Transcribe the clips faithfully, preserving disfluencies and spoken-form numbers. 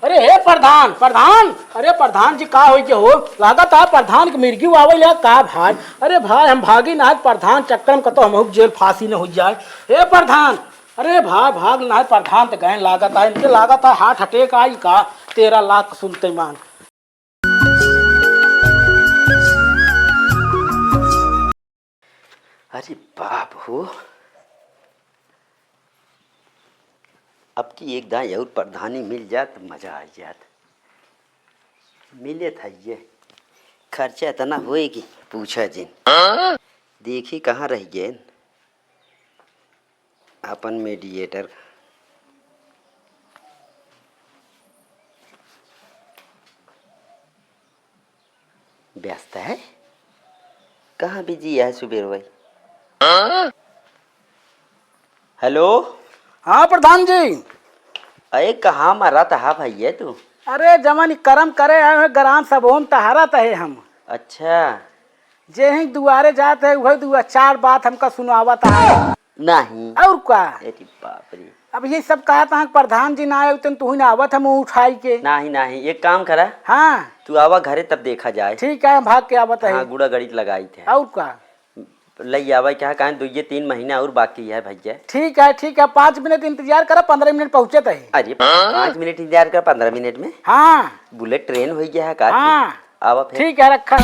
अरे हे प्रधान, प्रधान, अरे प्रधान जी का होइ गए हो? लागत है प्रधान के मिर्गी आवे ले का भाई? अरे भाई हम भागी ना, प्रधान चक्कर में कतो हम जेल फांसी न होइ जाए। हे प्रधान, अरे भाई भाग ना, प्रधान तो गए लागत है, इनके लागत है हार्ट अटैक आई का? तेरह लाख सुनते मान। अरे बाप हो, अब की एक दाई और प्रधानी मिल जात, मजा आ जात। मिले था ये, खर्चा इतना होए कि पूछा जिन। देखी कहाँ रह गए अपन मीडिएटर। व्यस्त है? कहाँ बिजी है सुबेर भाई? हेलो। हाँ प्रधान जी। अरे कहाँ मरत हा भैया तू? अरे जवन करम करे आए हैं ग्राम सभा में, टहरत है हम। अच्छा। जे ही दुआरे जात है वही दुआ चार बात हमका सुनावत है। नहीं। और का? अरे बाप रे। अब ये सब कहा था प्रधान जी ना आए, उतन तू ही ना आवत हम उठाई के। नहीं, नहीं, एक काम करा। हाँ। तू आवा घरे तब देखा जाए। ठीक है, हम भाग के आवत है। हाँ, गुड़ा गणित लगाई थे। और का? लई आवा क्या, कहें दो ये तीन महीना और बाकी है भैया। ठीक है, ठीक है, पाँच मिनट इंतजार करा, पन्द्रह मिनट पहुँचत है। अरे, पाँच मिनट इंतजार कर, पन्द्रह मिनट में? हाँ। बुलेट ट्रेन हो गया है का? हाँ। आवा फिर। ठीक है, रखा।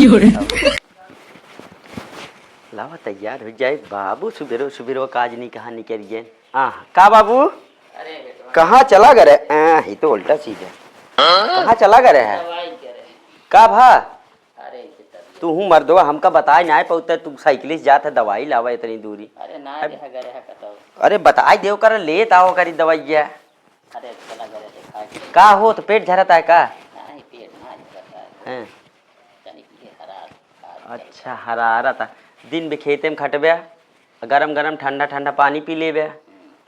लावा तैयार हो जाए बाबू, सुबेरो सुबेरो काज नहीं कहाँ निकल गए। आह, का बाबू? अरे बेटवा। कहाँ चला गए? आ, ही तो उल्टा सीधा। कहाँ चला गए है? दवाई करे। का भा? अरे इनके तबीयत। तू हूँ मर्दवा, हमका बताए ना पाउते, तू साइकिल से जात है दवाई लावा इतनी दूरी। अरे ना अब गए है, गए है कतौ। अरे बताए देव कर, लेत आओ करी दवाइया। अरे चला गए देखा के। का हो तो पेट झरत है का? नहीं, पेट ना झरत है। हैं। तनिक ये हरार, हरार अच्छा, हरारत। दिन भी खेते में खटबे, गरम गरम ठंडा ठंडा पानी पी लेबे,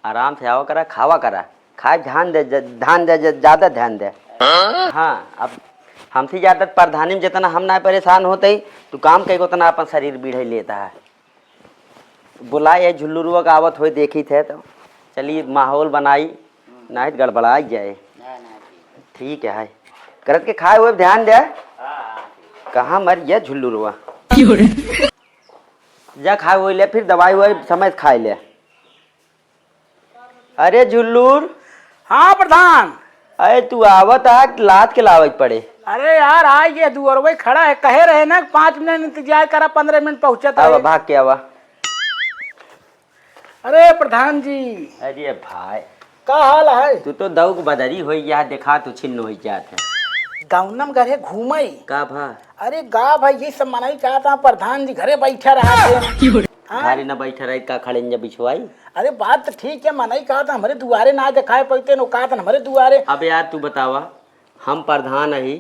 आराम से आवा करा, खावा करा, खाए ध्यान दे, ज-, ध्यान दे, ज-, ज्यादा ध्यान दे। हाँ, अब हमसे ज्यादा प्रधानी में जितना हम ना परेशान होते ही, तू काम कई उतना अपन शरीर बिढ़े लेता है। बुलाए है झुल्लुरुआ का आवत होए देखी थे तो चलिए माहौल बनाई, नहीं तो गड़बड़ाई जाए। ना, ना, ठीक है। ठीक है, हाय। करत के खाए हुए ध्यान दे। हाँ, हाँ, ठीक। कहाँ मर गया झुल्लुरुआ? जा खाए हुए ले, फिर दवाई हुए समय से खाए ले। अरे झुल्लुर। हाँ प्रधान। अरे तू आवत आ, लाद के लावे के पड़े। अरे यार, आ ये दुअरवे खड़ा है, कहे रहे ना कि पाँच मिनट इंतजार करा, पन्द्रह मिनट पहुँचत आवा, है। भाग के आवा। अरे प्रधान जी। अरे भाई। का हाल है? तू तो दौक बदरी होई, यह देखा तू छिन्न होई जात है। गाउनम घरे घूमई। का भा? अरे गा भाई, ये सब मनई कहत है, प्रधान जी घरे बैठा रहा थे। हाँ? घरे न बैठा रही, का खड़े न बिछवाई? अरे बात तो ठीक है, मनई कहत है, हमरे दुआरे ना देखाए पइते, नो कहत है, हमरे दुआरे। अब यार तू बतावा, हम प्रधान अही,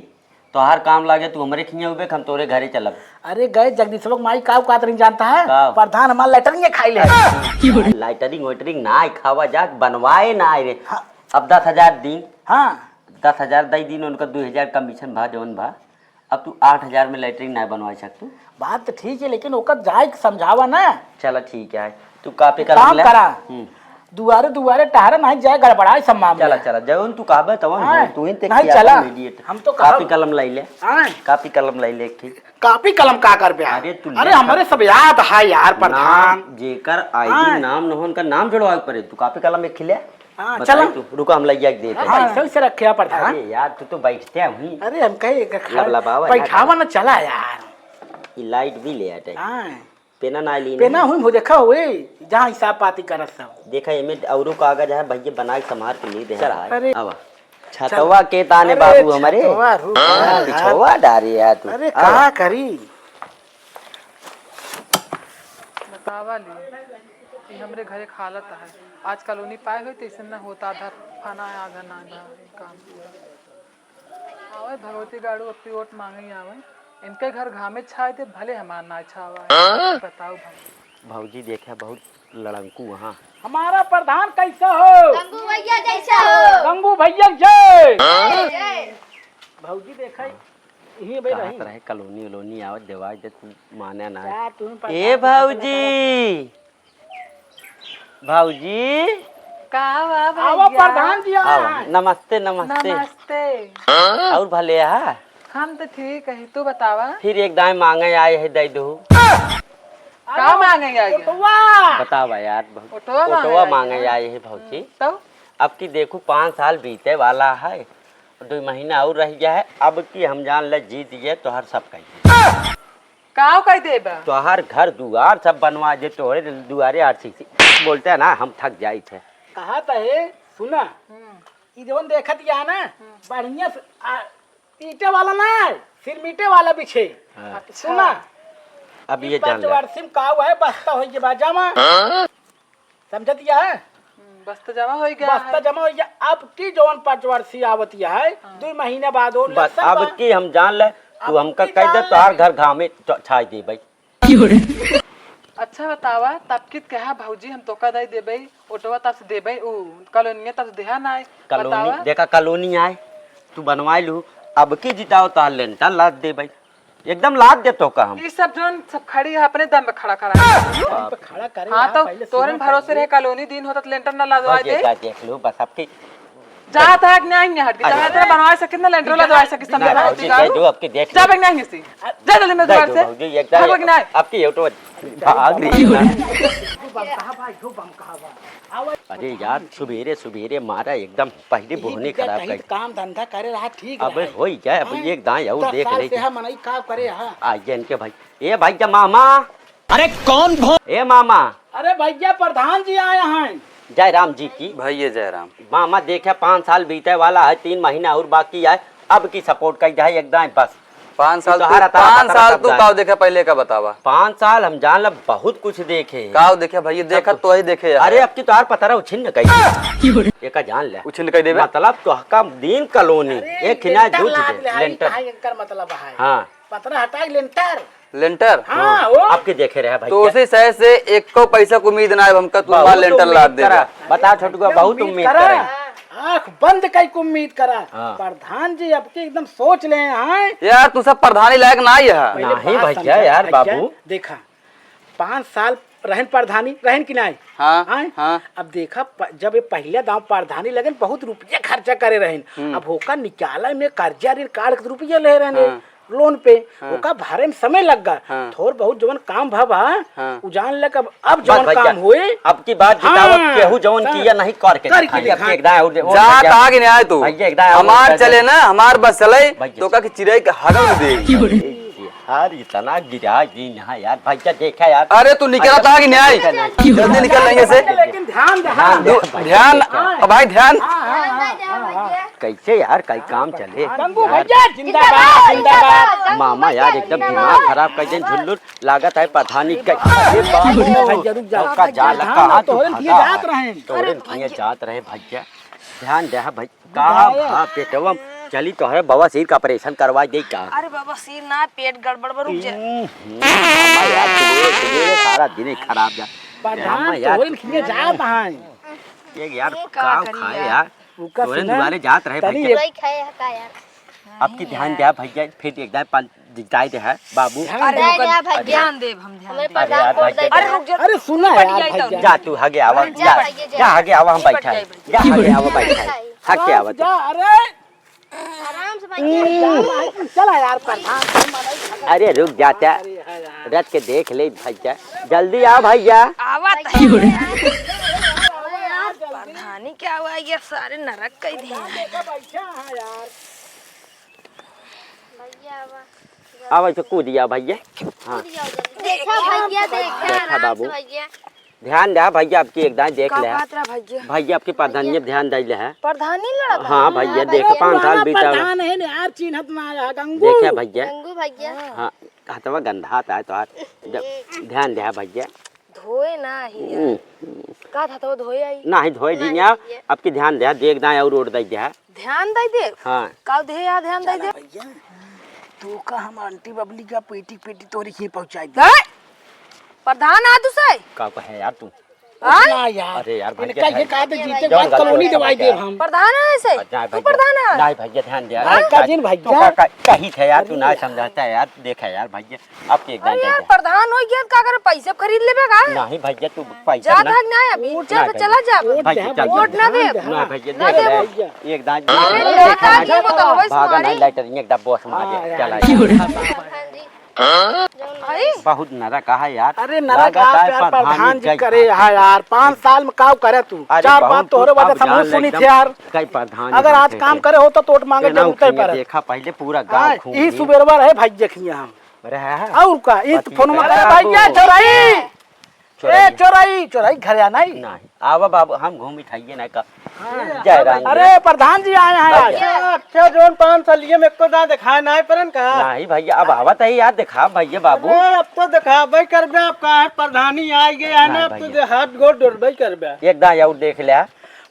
तोहार काम लागे, तू हमरे खिया उबे, हम तोरे घरे चलब। अरे गए जगदीशवा के माई का औकात नहीं जानता है? का? प्रधान हमार लैटरिन खाई ले। लैटरिन वैटरिन ना आए, खावा जा, बनवाए ना आए रे। हाँ। अब दस हजार दिन। हाँ। दस हजार दई दिन, उनका दो हजार कमीशन भा, जवन भा। अब तू आठ हजार में लैटरिन ना बनवा सकतू। बात तो ठीक है, लेकिन ओकर जाए के समझावा ना। चला ठीक है, तू कापी कलम काम ले। करा। हम्म। दुआरे दुआरे टहरे नहीं जाए, गड़बड़ाए सब मामला। चला, चला, जौन तू कहबे तवन हाँ, हो, तू ही ते नहीं किया चला। Immediate। हम तो कहब। कापी कलम लाई ले। हाँ। कापी कलम लाई ले एक ठे। कापी कलम का करबे? अरे तू अरे ले हमरे सब याद है यार प्रधान। नाम जेकर आईडी हाँ। नाम न हो, उनका नाम जोड़वा के पड़े। तू कापी कलम एक ठे ले। हाँ, बताई चला। तू, रुका हम लइया के देते हैं। हाँ, ऐसे, ऐसे रखे आप प्रधान। अरे यार, तू तो बैठते हैं हुई। अरे हम कहे एक खा-, लबलबावा ना बैठावा कर। ना चला यार। ये लाइट भी ले आते हैं। हाँ। पेना ना ली पेना ना। हुई, वो देखा हुई, जहाँ हिसाब पाती करत सब। देखा, एमे औरो कागज है, भैया बना के संभार के ले दे चला। यार। अरे। आवा। छतवा के ताने अरे, बाबू हमरे। छतवा रुक हाँ, यार। पिछवा डारे यार तू। अरे, आवा। का करी? बतावा ली, ई हमरे घरे एक हालत है। आज कॉलोनी पाए होई, तैसे न होता, आधा खाना है, आधा ना है, काम पूरा। आवे भगवती गाड़ू अपनी ओट मांगे आवे। इनके घर घामे छाए थे, भले हमार ना छावा है। बताओ भला। भौजी देखा, बहुत लड़ंकू वहाँ। हमारा प्रधान कैसा हो? गंगू भैया जैसा हो। गंगू भैया जय। जय, जय। भौजी देखा, यहीं बे कहत रही। रहे कॉलोनी वोलोनी आवत देवाई दे, तू माने ना। जा, तू ही ए प्रधान भौजी, भौजी, का बा आवा भैया? प्रधान जी आवा। आवा। नमस्ते, नमस्ते। नमस्ते। और भले हा? हम तो ठीक है, तू बतावा। फिर एक दाएं मांगे आए है, दे दो। का मांगे आए है? ओटवा। बतावा यार, बहुत ओटवा मांगे ओटवा आए मांगे है। आए है भौजी। हम्म, तब? अब की देखू, पाँच साल बीते वाला है, दो महीना और रह गया है। अब की हम जान ले जीत गए, तोहर सब कह दे। का कह देबा? तोहर घर दुआर सब बनवा दे, तोहरे दुआरे आरसीसी बोलते हैं ना, हम थक जाई थे। कहा तो है, सुना, हम्म। ई जवन देखत या ना, हम्म। बढ़िया से, आ, ईंटे वाला ना है, सिरमिटे वाला बिछे। हाँ। अच्छा। सुना, अब ई ये जान ले। पंचवर्षी में का हुआ है, बस्ता होई के बाद जमा। हाँ? समझत या है? हम्म, बस्ता जमा होई गया बस्ता है। जमा होई गया। अब की जवन पंचवर्षी आवत या है, हाँ। दो महीने बाद और बस, लसन अब बा। की हम जान ले, तू अब हमका की कह दे, जान तोहार ले। घर घामे च-, छाई देबे। अच्छा बतावा, तब की कहा भौजी हम तोका दे देबे, ओटवा तब से देबे, उ कॉलोनिया तब से देहा ना है। कॉलोनी, बतावा। देखा कॉलोनी आए, तू बनवाई लू, अब की जिताओ तोहार लेंटर लाद देबे, एकदम लाद दे तोका हम। ई सब जौन सब खड़ी है, अपने दम पे खड़ा खड़ा है। बाप रे। खड़ा करे हाँ, यहाँ तो पहले तोहरे सुना भरोसे पहले। रहे, कॉलोनी दिन होता तो लेंटर ना लादवा भौजी दे। का देख लू, बस अब की जात है कि नहीं, नहीं हट के, अरे। जहाँ तेरा बनवा सकित ना, लेंटर लादवा सकित, नहीं, समझा भौजी, दे दो, अब की देख जा लो। बे, नहीं हिस्सी। जा जल्दी मेरे दे दुआर दो, से। भौजी, एक भागो कि नहीं? अब की ये तो भाग रही है। बम कहाँ बा, यो बम कहाँ बा? आवा। अरे यार, सुबेरे सुबेरे मारा एकदम पहले यही बोहनी बिगड़ खराब रही कर। तो काम धंधा करे रहा, ठीक अबे रहा। होई जाए, अब हाँ? एक दाएं और दस देख साल ले से के। हम मनई का करे, हाँ। आ, ये इनके भाई, ए भाई का मामा। अरे कौन भो- ए मामा। अरे भैया, प्रधान जी आए हैं। जय राम जी की। भैया जय राम। मामा देखे, पाँच साल बीते वाला है, तीन महीना और बाकी है, अब की सपोर्ट कई जाए एक दाएं बस। पाँच साल तू तोहार अतारा पाँच पतारा साल सब तू जाए। काव देखे, पहले का बतावा। पाँच साल हम जान लब बहुत कुछ देखे हैं। काव देखे भैया, देखा सब तो ही देखे यार। अरे अब की तोहार पतारा उछिन्न कई दे। एका जान ले। उछिन्न कई देबे। मतलब तोहका दिन कॉलोनी, अरे, एक खिना लेंटर जूझ लाग दे, ले, आई लेंटर। कहाँ एकर मतलब है? हाँ। पतरा हटाई लेंटर। लेंटर? हाँ, हाँ, वो। आपके देखे रहे भाई तो क्या? उसी सह से एको पैसा को उम्मीद ना है हमका, तू बहुत मार लेंटर उम्मीद लाद दे करा। बा। बता छोटुआ, बहुत उम्मीद उम्मीद करा। करा। आँख बंद कई को उम्मीद करा। हाँ। प्रधान जी आपके एकदम सोच ले हैं। यार, तू सब प्रधानी लायक ना ही है। पहले नहीं बात भैया, समझा, यार, भैया, बाबू। देखा, पाँच साल रहन प्रधानी, रहन कि नाई? हाँ, आय? हाँ। अब देखा, प-, जब ये पहले दाव प्रधानी लगन, बहुत रुपया खर्चा करे रहन। हम्म। अब होका निकाला में कर्जा ऋण काढ़ के रुपया ले रहन हाँ। लोन पे, हाँ। ओका भरे में समय लग गा। हाँ। थोर बहुत जवन काम भवा, हाँ। उ जान ले, अब, अब बस जवन भैया, काम होए, अब की बात जितावत हाँ। केहू जवन हाँ। किया नहीं करके करके दिखाई। अब दिखाई। एक दाएं और दे, और जात भैया, आगे नहीं आए तू। भैया, एक दाएं और हमार दे दे। चले ना, हमार बस चले, भैया। तो का कि चिरई के हगल दे। यार, इतना गिरा दी ना यार, भैया देखा यार। अरे, तू निकला भैया, था कि नहीं? देखा ना। जल्दी निकल लेंगे से। लेकिन ध्यान दे, ध्यान दे, दू-, भैया, ध्यान, देखा। ओ भाई, ध्यान। हाँ, हाँ, हाँ, हाँ, हाँ। कैसे यार, कई काम चले? गंगू यार। भैया, जिंदाबाद, जिंदाबाद। मामा यार, एकदम दिमाग खराब कर देन, झुल्लुल। लागत है पता नहीं कई। अरे बाबू, भाई, जरूर जा। का जा लगा, ध्यान कहाँ दे, तू तोहरे लिए भागा? जात रहे। तोहरे अरे लिए भैया। जात रहे भैया। ध्यान दे, हाँ भाई। का बुझाए। भा पेटवा में चली तोहरे बवासीर का ऑपरेशन करवा दे का? अरे बवासीर ना, पेट गड़बड़ बा, रुक जा। हम्म, हम्म, अम्मा यार, सुबेरे, सुबेरे सारा दिन ही खराब जा। प्रधान अम्मा यार, तोहरे लिए जात हैं। ये यार, ये का का करी खाए यार? यार? उका तोहरे सुना, दुआरे जात रहे तनी भैया। एक नहीं खाए है का यार? आपकी ध्यान दिया भैया, फिर एक दाएं पान जिताए दे है बाबू। ध्यान अरे दे। रुको, ध्यान दे भैया। ध्यान देब हम, ध्यान हमें देब। प्रधान अरे यार, वोट दे भैया। अरे दे। रुक जा, अरे सुना निपट यार जाई भैया। तब। जा तू हगे आवा, जा जा, भैया, जा जा। हगे आवा हम निपट बैठा। जाई भैया। जा हगे आवा बैठा। हगे आवा तू। जा, अरे। आराम से बैठिए। हम्म। चला यार, प्रधान, हम मनाई। अरे रुक जा, जा। अरे, हाँ यार। रथ के देख ले भैया। जल्दी आ भैया। आवत है। यार, प्रधानी क्या हुआ, ये सारे नरक कई दिए हैं। देखा, बैठा है यार। भैया, आवा। आवा, इसे कूद दिया भैया। हाँ। कूद जाओ जल्दी। देखा भैया, देखा, देखा आराम बाबू। से भैया। ध्यान दे भैया, आपकी एक दाएं देख का ले। कहत रहा भैया? भैया आपकी प्रधानी भैया। ध्यान दे ले है। प्रधानी लड़त है? हाँ भैया, हाँ, देख भैया। पाँच साल पुराना बीता। प्रधान है ना यार, चिन्हत ना आया, गंगू। देखे भैया। गंगू भैया। हाँ, हथवा गंधात है तोहार। ध्यान दे भैया। धोए ना ही यार। हम्म। का था तो धोए आई? नाही धोए नहीं, जिनिया, ये। आपकी ध्यान दे, देख दाएं और ओढ़ दे दे। ध्यान दे दे? हाँ। का दे यार ध्यान दे दे? भैया, तू का हम आंटी बबली का पेटी पेटी तोरी ही पहुंचाई दे। दे? प्रधान आ तू से? का कहे यार तू? हाँ? ना यार। अरे यार, भैया, इनका ये ध्यान कहा दे, जीते के बाद कॉलोनी दिवाई देब हम। प्रधान है ऐसे? नहीं तू भैया, प्रधान है? नहीं भैया, ध्यान दे यार। अरे का जिन भैया? तो का, का, कही थे यार, तू ना समझाता है यार, देखा यार भैया, अब के एक दान अरे यार, दे दे। प्रधान हो गया, का करे, पैसे खरीद लेबे का? नहीं भैया, तू पैसा जा ना। भाग ना अभी, वोट चल, नहीं चला जा। भैया। वोट भैया, दे, चल वोट जा। ना दे। नहीं भैया, ना देख दे। ले, एक दान अरे दे। यार, देखा आज ना। ये बताओ, भाई, भागा तुम्हारी नहीं, लाइटर एक डब्बो से मार दे, हाँ, चला यार। जा। भाई? बहुत नरक है यार। अरे नरक लागत आप है यार, प्रधान जी करे है यार, पाँच साल में का करे तू? अरे चार पाँच तोहरे वजह से हम सुनी थे यार। कई प्रधान अगर आज काम करे हो तो वोट मांगे जरूरत है पर। देखा पहले पूरा गांव घूम यही सुबेरवा रहे भाई देखिए हम। रहे हैं। और का? ई तो फोन में करे भाई क्या चोराई? चोराई। ए, चोराई, चोराई, घरे आना ही। नहीं, आवा बाबू, हम घूमी खाइए ना का। हाँ। जय राम जी। अरे, प्रधान जी आए हैं आज। अच्छा, अच्छा, जोन पाँच साल ये में एको दाँत दिखाए ना परन का? नहीं भैया, अब आवत है यार, दिखा भैया बाबू। अरे, अब तो दिखा भाई करबे, अब का है, प्रधानी आ गए है ना, नहीं अब तो भैया। दे-, हाथ गोड़ डोर भाई करबे। एक दाँत और देख ले।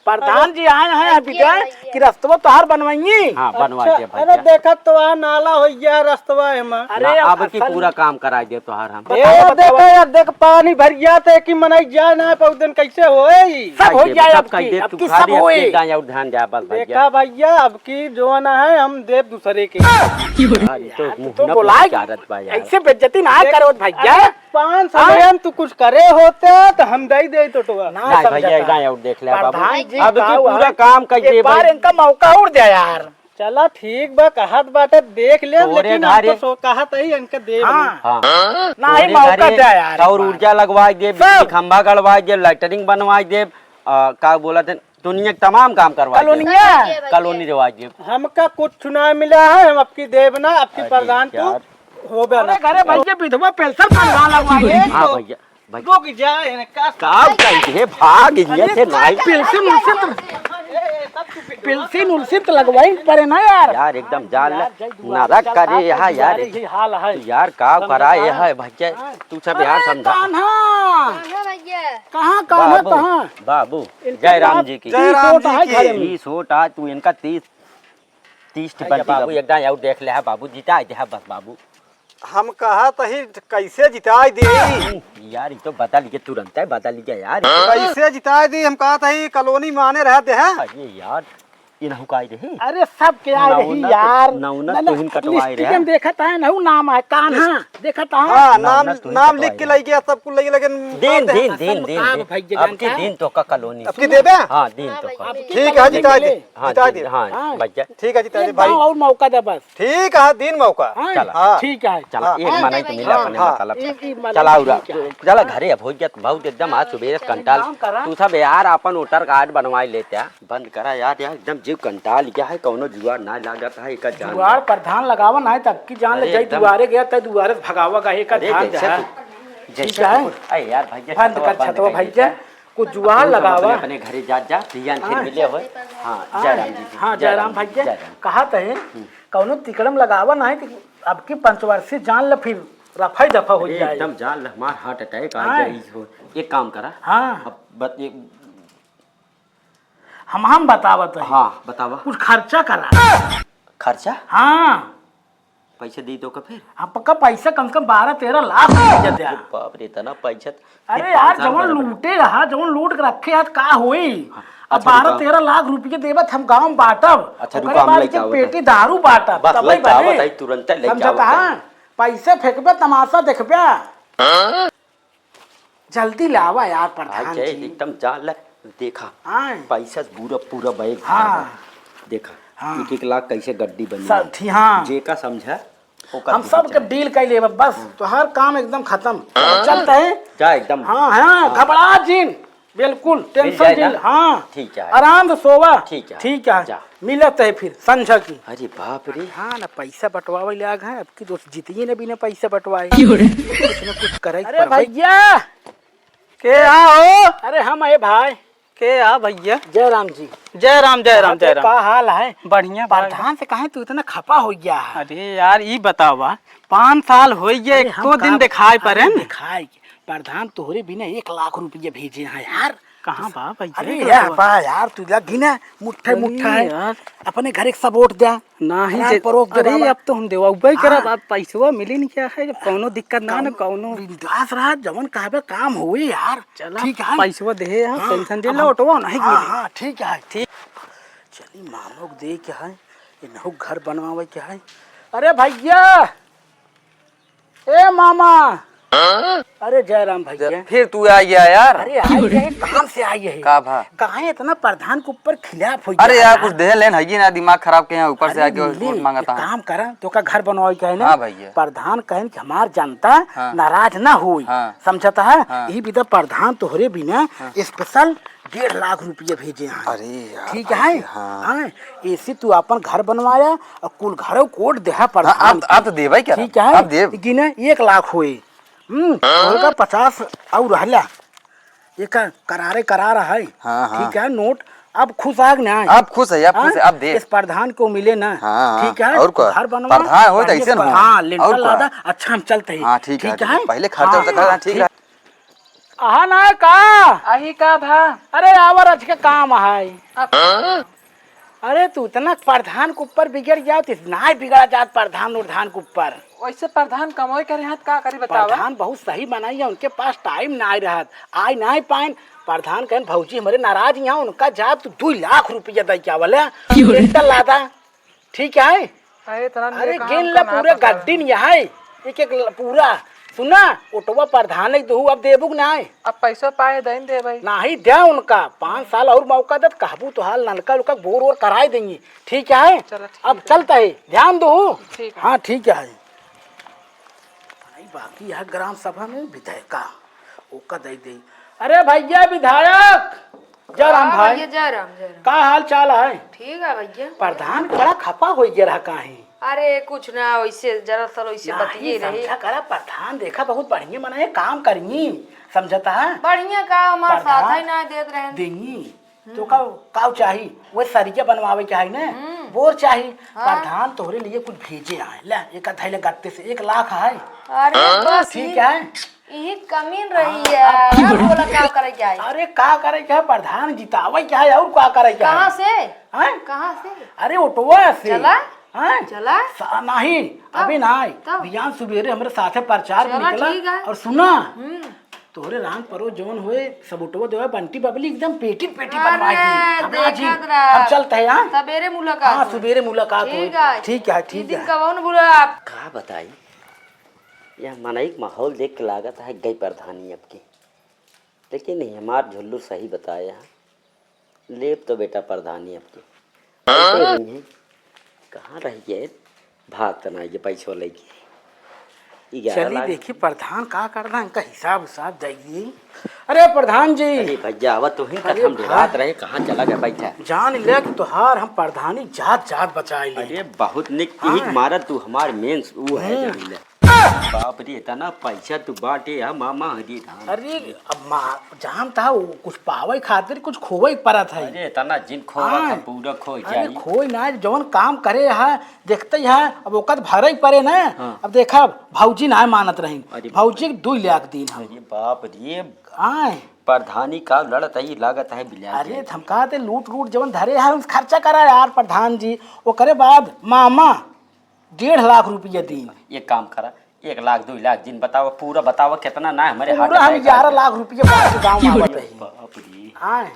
प्रधान जी आए हैं अभी के कि रस्तवा तोहार बनवाइए। हाँ, बनवा अच्छा, दे भैया। अरे देखत तो आ नाला हो गया रस्तवा एमा। अरे ना, अब अब की असल पूरा काम कराई दे तोहार हम। ए, बताओ, बताओ। देखा यार, देख पानी भर गया तो एक ही मनई जाए ना, पौधन कैसे होई? सब हो जाए, अब की, अब की सब होई। एक दाँत और ध्यान दे बस भैया। देखा भैया, अब की जो ना है हम देब दूसरे के। अरे तो यार, तू मुँह तो ना बोलाए। पुचारत बा यार। ऐसे बेइज्जती ना करो भैया। अरे पाँच सौ हाँ? में तू कुछ करे होते तो हम दे दे तो टोआ। ना नहीं भैया, समझता। एक दाँत और देख ले बाबू। प्रधान जी अब का की पूरा हुआ? काम कर एक दे बार भाई। इनका मौका और दे यार। चला ठीक बा, कहत बाटे देख ले, तोरे लेकिन हम घरे तो सो कहत ही इनके देब हाँ। नहीं। हाँ। नहीं, तोरे मौका घरे दे यार, सौर एक बार। ऊर्जा लगवाई देब, सब। बिजली खंभा गड़वाई देब, लैट्रिन बनवाई देब, आ, का बोलत है, दुनिया के तमाम काम करवाई देब। कॉलोनिया? कॉलोनी देवाई देब। हमका कुछ ना मिला है, हम अब की देब ना, अब की अरे प्रधान तू यार। होबे ना। अरे घरे भैया विधवा पेंशन बनवा लगवाई दे। हाँ भैया। भाई। रुक जा, इन्हें का का कही है, भाग गया थे नहीं। पेंशन उल्सन तो, पेंशन उल्सन तो लगवाई पड़े ना यार। यार, एकदम जान ले, नरक करे यहाँ यार। यही हाल है। यार, का करा ये है भैया, तू सब यार अरे समझा। कान्हा। कान्हा भैया। कहाँ कान्हा, बाबू, कहाँ? बाबू, इनके जय राम पास जी की। तीस वोट है घरे में। तीस वोट आज तू इनका तीस तीस भैया, टिप्पण बाबू, एकदम आउट देख ले है बाबू, जिताई दे है बस बाबू। हम कहत ही कैसे जिताई दी? यार, ई तो बदल गया, तुरंत है बदल गया यार। कैसे जिताई दी? हम कहत ही कॉलोनी माने रह दे है। अरे यार, इनहू का आई रही? अरे सब के आई रही यार। नौना तो, नौना तो इहिन कटवाए रहे। लिस्ट में देखत है, नहू नाम है, कान्हा, देखत है। हाँ, नाम, नौना तो इहिन नाम लिख के कटवाए। लई गया, सब कुछ लई गया, लेकिन दिन, बात है, दिन, असल दिन, में दिन, का दिन। भाई, अब की जानता है? दिन तो का कॉलोनी। अब की देबे? हाँ, दिन हाँ, तो भाई, का। ठीक है, जिताई दे। हाँ, जिताई दे। हाँ, हाँ। भैया। ठीक है, जिताई दे एक भाई। दाव और मौका दे बस। ठीक है, दिन मौका। हाँ, चला। हाँ। ठीक है। चला, हाँ। एक हाँ, मनई तो मिला हाँ, अपने हाँ। मतलब। एक, एक मनई चला, ठीक है। चला घरे, अब हो गया बहुत एकदम आज सुबेरे से कंटाल। काम करा। तू सब यार अपन वोटर कार्ड बनवाई लेते हैं। बंद करा यार, यार एकदम जीव कंटाल गया है, कौनो जुआर ना लागत है, एका जान जुआर ले। प्रधान लगावन है, तब की जान ले अरे जाई एकदम। दुआरे गया, तय दुआरे से भगावा गए, एका अरे ध्यान जैसे दे। तू, जैसे ठीक है। तू, अरे यार भैया, बंद छतवा कर बंद छतवा कर भैया। देता। कुछ जुआड़ तू सब लगावा। अपने, अपने घरे जा, जा, भियान फिर हाँ। मिले हो। हाँ, हाँ, जय राम जी की, हाँ, जय जय राम राम जी, भैया, जय राम। कहा तहे, हम्म। कौनो तिकड़म लगावा ना है कि अब की पंचवर्षी जान ल फिर रफा ही दफा हो अरे, जाए। एकदम जान ल, हमार हार्ट अटैक आ हाँ। जाए, हो। एक काम करा। हाँ। अब बत-, ये हम, हम बतावत है। हाँ, बतावा। कुछ खर्चा करा। खर्चा? हाँ। पैसे दी तो का फिर? हाँ, पक्का पैसा कम से कम बारह तेरह लाख रुपया दे। अरे बाप रे, इतना पैसा। अरे फिर यार, पाँच साल जवन भर लूटे रहा, जवन लूट के रखे हाथ का होई? हाँ, अब अच्छा, बारह रुका। तेरह लाख रुपया देबत हम गाँव में बांटब। अच्छा, ओकरे रुका, हम बाद लेके के आवत पेटी है। दारू बांटब, बस तब लेके भाई आवत बने। है, तुरंत लेके समझत आवत है। हाँ? पैसे फेंकबे, तमाशा देखबे। हाँ? जल्दी लावा यार प्रधान आज जी। एकदम जा ले, देखा, आए। पैसा पूरा, पूरा बैग हाँ। भरा बा। देखा, हाँ। एक एक लाख कैसे गड्डी बनी सब है। थी, हाँ। जे का समझा, ओकर हम दीदी सब के चाहे। डील कर लेबे, बस हाँ। तोहार काम एकदम खत्म। हाँ। चलते हैं। जा एकदम। हाँ, हाँ, हाँ। घबरा जिन, बिल्कुल, मिल टेंशन जाए जिन, ना? हाँ। ठीक है। आराम से सोवा। ठीक है। ठीक है। जा। मिलत है फिर संझा की। अरे बाप रे। हाँ ना, पैसा बंटवावे लाग है, अब की दोस्त जीतिए ने बिना पैसा बंटवाए। क्यों रे? कुछ न कुछ करे अरे पड़बे। भैया, के आ हो? अरे हम आए भाई। के आ भैया? जय राम जी। जय राम, जय राम, हाँ, जय तो राम। का हाल है? बढ़िया, बढ़िया। प्रधान से काहे तू इतना खपा हो गया है? अरे यार, ई बतावा, पाँच साल हो गया, अरे हम एको दिन का दिखाई अरे पड़े न? दिखाई के। प्रधान तोहरे बिना एक लाख रुपया भेजे हैं यार। कहाँ बा भैया? अरे यार, बा यार, तू लग ही ना, मुट्ठे अरे मुट्ठा है। यार। अपने घर एक सबोट द्या। नाही राम दे, परोस दे अरे बाबा। अब तो हम देवा उबई करब, हाँ। अब पैसवा मिली नहीं क्या है, जब कौनो दिक्कत ना, ना कौनो कौनो। बिंदास रहा, जवन कहबे काम होई यार। चला, ठीक है। पैसवा दे, हाँ, हाँ, टेंशन दे अब लो, हम, ऑटोवा नहीं हाँ, मिली। हाँ, ठीक है। ठीक। चली मानव दे क्या है, इनहु घर बनवावे क्या है। अरे भैया, ए मामा। हाँ? अरे जय राम भैया। फिर तू आ गया यार। अरे आ गए, काम से आ गए। का भा? काहे इतना प्रधान के ऊपर खिलाफ हो गया अरे यार, यार? कुछ दे लेन है कि ना, दिमाग खराब के यहाँ ऊपर से अरे आके मिली, वोट मांगा एक था। काम करा, तो का घर बनवावे के है ना? हाँ भैया। प्रधान कहन कि हमार जनता हाँ। नाराज ना होई, हाँ। समझता है? हाँ। यही विधा प्रधान तोहरे बिना हाँ। स्पेशल डेढ़ लाख रुपया भेजे हैं। अरे यार, ठीक है? हाँ। हाँ, ऐसे तू अपन घर बनवाया और कुल घरों कोट देहा हाँ, प्रधान अब, के। अब तो देबै क्या? ठीक है? अब देब। लेकिन एक लाख होए। हम्म, हाँ? उनका पचास और रहला। एक करारे करार है। हाँ, हाँ। ठीक है, नोट। अब खुश आग ना है? अब खुश है, अब खुश है, हाँ? अब देब। इस प्रधान को मिले ना। हाँ, हाँ। ठीक है? और का? घर बनवा, प्रधान हो तो बढ़िया ऐसे से ना हो। हाँ, लेंटर और का? लादा। अच्छा, हम चलते हैं। हाँ, ठीक है, ठीक है? पहले खर्चा हाँ, उर्चा करना, हाँ, ठीक है। ठीक। अहा ना का? अही का भा? अरे आवर आज के काम है। अब अरे तू इतना प्रधान के ऊपर बिगड़ जाओ, तो ना बिगड़ा जात प्रधान उर्धान के ऊपर। वैसे प्रधान कमाई करे हाथ का करी बतावा? प्रधान बहुत सही बनाई है, उनके पास टाइम ना रहत, आय ना पाएन। प्रधान कहन भौजी हमारे नाराज यहाँ, उनका जा तू दो लाख रुपया दे के आवले, क्यों रे? लेंटर लादा। ठीक है? अरे, इतना अरे, नियत गिन हम ले का ना पूरे पता। गड्डिन यहाँ, एक एक ल-, पूरा। सुना, ओटवा प्रधान है, तू अब देबू कि नाय? अब पैसो पाए, दइन देबै। नाही दे उनका, पाँच साल और मौका दे, कहबू तो हाल नलका उलका बोर वोर कराए देंगी। ठीक है? चलो, ठीक अब है। चलता है, ध्यान दो। ठीक है। हाँ, ठीक है। नहीं, बाकी यह ग्राम सभा में विधायका, ओका दे दे। अरे भैया विधायक, जय राम हाँ भाई। भैया, जय राम, जय राम। का हाल चाल है? ठीक है भैया। प्रधान बड़ा खपा हो गया रहा काहे? अरे कुछ ना, वैसे जरा सा वैसे नहीं, बतिये रही। समझा करा, प्रधान देखा बहुत बढ़िया मना है, काम करिए, समझता है? बढ़िया का हमार प्रधान साथ ही ना देत रहे। देंगी। हम्म। तो का, का चाही? वो सरिया बनवावे के है ना? हम्म। बोर चाही। हाँ। प्रधान तोहरे लिए कुछ भेजे आए। ले, एक धैले गत्ते से एक लाख है। अरे हाँ? बस ठीक ये है। इही कमीन रही हाँ, है। अब अब बोला का करे के आई? अरे का करे के है? प्रधान जितावे के है और का करे के है? कहाँ से? हैं? कहाँ से? अरे ओटवा से। चला? हैं? चला? सा-, नहीं, तब? अभी ना आई। तब? बिहान सुबेरे हमरे साथे प्रचार में चला, निकला ठीक है। और सुना, हम्म। तोहरे रान परो जौन होए, सब ओटवा देवा बंटी बबली एकदम पेटी पेटी अरे, बनवाई दी। हम आज ही, देखत रह। हम चलते हैं, हाँ? सबेरे मुलाकात हाँ, होई। सबेरे मुलाकात ठीक होई। है। ठीक है, ई ठीक दिन है। कौन बुला आप? का बताई? यह मनई के माहौल देख के लागत है गई प्रधानी अब की। लेकिन नहीं, हमार झुल्लू सही बताया है। लेब तो बेटा प्रधानी अब की। हाँ? कहाँ रह गए? भाग तना ये पैसवा लेके। ग्यारह चली लाख। देखी प्रधान का करना, इनका हिसाब उसाब दे दी। अरे प्रधान जी। अरे भैया, आवा तो ही अरे हम भाई। डेरात रहे, कहाँ चला गया बैठा? जान ले कि तोहार हम प्रधानी जात जात बचाए ले। अरे बहुत निक हाँ। किहिक मारा तू हमार मेन वो है हम्म। जान ले। बाप रे, इतना पैसा तू बांटे है मामा हरी धान। अरे, अब मा-, जानता हो, कुछ पावे खातिर कुछ खोवे परत है। अरे, इतना जिन खोवा हाँ। था, पूरा खो अरे, जाई। खोई ना, जौन काम करे है, देखते ही है, अब ओकर भरे ही परे ना। हाँ। अब देखा, भौजी ना मानत रही। अरे, भौजी के दू लाख दिन हम। अरे, बाप रे। आए। प्रधानी का लड़त है, लागत है बिलाए अरे, के। हम कहते लूट लूट जौन धरे है, उस खर्चा करा यार प्रधान जी। ओकरे बाद मामा डेढ़ लाख रुपया दी। एक काम करा, एक लाख, दो लाख जिन बतावा, पूरा बतावा कितना ना हमारे हाथ पूरा हम अटैक आ ग्यारह गया। लाख रुपया बांट के गाँव की आवत बोली? है। बाप रे। आए,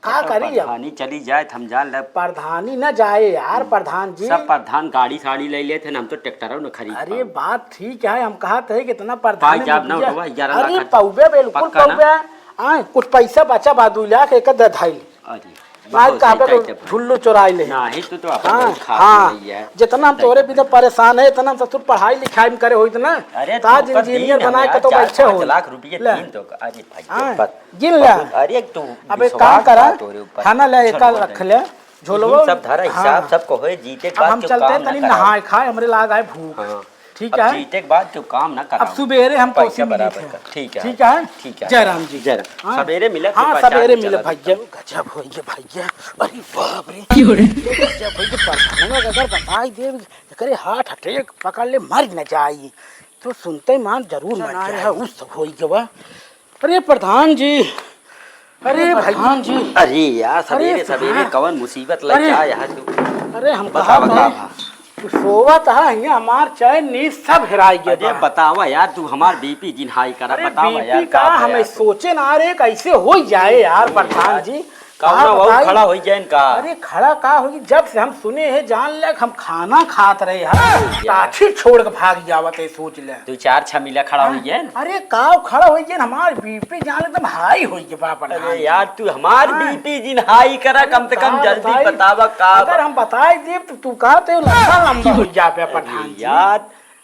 का तो करी अब? प्रधानी चली जाए, तो हम जान ले। प्रधानी ना जाए यार, हम्म। प्रधान जी। सब प्रधान गाड़ी साड़ी ले लेते हैं, हम तो ट्रैक्टर न खरीद अरे पाए। बात ठीक है, हम कहत है कि इतना प्रधान भाई जाब ना भैया। उठवा, ग्यारह लाख अरे खर्च। पौबे, बिल्कुल पक्का ना? पौबे। आए, कुछ पैसा बचा बा, दो लाख एक दे धाई। अरे, आज बहुत कहबे सही तो कहते झुल्लू चोराई ले। नाही, तू तो अपन हाँ, बहुत खास हाँ। नहीं है। जितना हम तोरे बिना परेशान है, इतना हम ससुर पढ़ाई लिखाई में करे होइत ना। अरे, तो आज तू कर इंजीनियर दिन बनाए हमें के तो आज बैठे पाँच हो। लाख रुपये ले। दिन तो, अरे भाई, हाँ, बात गिन ले। बहुत, अरे, तू अब एक विश्वास काम करा, बा तोरे ऊपर। खाना ले, चलो, एका रख ले, झोलवा। सब धरा, हिसाब हाँ। सब को होए, जीते के अब बाद हम जो चलते काम हैं, ना तनी कराओ। नहाए खाए, हमरे लाग आए भूख। हाँ। ठीक अब है? जीते के बाद तू काम ना अब कराओ। सुबेरे हम पैसा तोसे मिली बराबर थे। कर। ठीक है। ठीक है? ठीक है। जय राम जी। जय राम। हाँ। सबेरे मिले, हाँ, तू पहचान सबेरे चला मिले भैया। गजब होइगे भैया। अरे बाप रे। क्यों रे? गजब होइगे, प्रधानवा के अगर बताई देब, एकरे हार्ट अटैक पकड़ ले, मर न जाई। तो सुनते मान जरूर मर जाए। उस होइगे बा। अरे प्रधान जी, अरे प्रधान जी। अरे यार, सवेरे अरे सवेरे यार। कवन मुसीबत लग अरे। जाए यहाँ से। अरे हम बतावा कहा का था, भा? तू सोवत हा, हियाँ हमार चैन नींद सब हेराई गए अरे बा। बतावा यार, तू हमार बीपी जिन हाई करा, अरे बतावा बीपी यार, का का भा हमें यार? सोचे ना रे, कैसे हो जाए यार अरे प्रधान यार, जी? कौन का वो बताई? खड़ा होई गए इनका? अरे खड़ा का होई, जब से हम सुने हैं जान ले हम खाना खात रहे हैं, यार। ताछी छोड़ के भाग जावत है, सोच ले। दो चार छमीला खड़ा हाँ? होई गए। अरे का खड़ा होई गए, हमार बीपी जान एकदम हाई होई गए बा प्रधान अरे जी। यार, तू हमार हाँ? बीपी जिन हाई करा, अरे कम से कम का जल्दी बताई? बतावा का अगर बा? हम बताई देब तो तू कहते हो लंबा लंबा हो जाबे प्रधान जी। यार,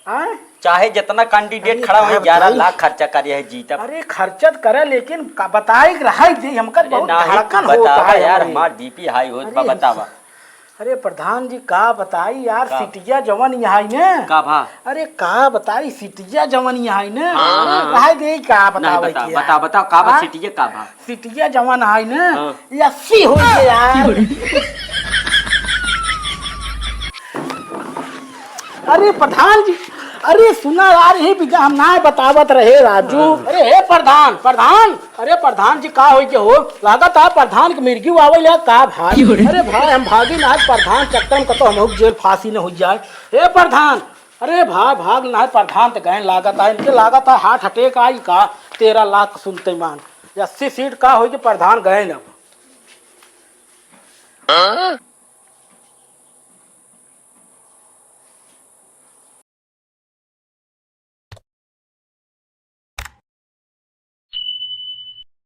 हाँ? चाहे जितना कैंडिडेट अरे खड़ा का होई, ग्यारह बताई? लाख खर्चा करे है जीतब। अरे खर्चा तो करे, लेकिन का बताई के रहाई दे, हमका अरे बहुत नाहीं, धड़कन होता बतावा है यार, हमारी। हमार बीपी हाई होत बा, अरे बतावा। अरे प्रधान जी, का बताई यार, का? सिटिया जवन यहाँ है ने। का भा? अरे का बताई, सिटिया जवन यहाँ है ने। हाँ, हाँ, हाँ। रहाई दे, का नहीं, बतावे बता, के बता, यार? बता, का बा हाँ? सिटिया का भा? सिटिया जवन है ने, हाँ। ये अस्सी हो गए यार। अरे प्रधान जी, अरे सुना यार, यही बिना हम ना बतावत रहे राजू। हाँ। अरे हे प्रधान, प्रधान, अरे प्रधान जी का होई के हो? लागत है प्रधान के मिर्गी आवे ले का भाई? अरे भाई हम भागी ना, आज प्रधान चक्कर में कतो हम जेल फांसी न हो जाए। हे प्रधान, अरे भाई भाग ना, प्रधान तो गए लागत है, इनके लागत है हार्ट अटैक आई का? तेरह लाख सुनते मान, अस्सी सीट का होई के प्रधान गए ना।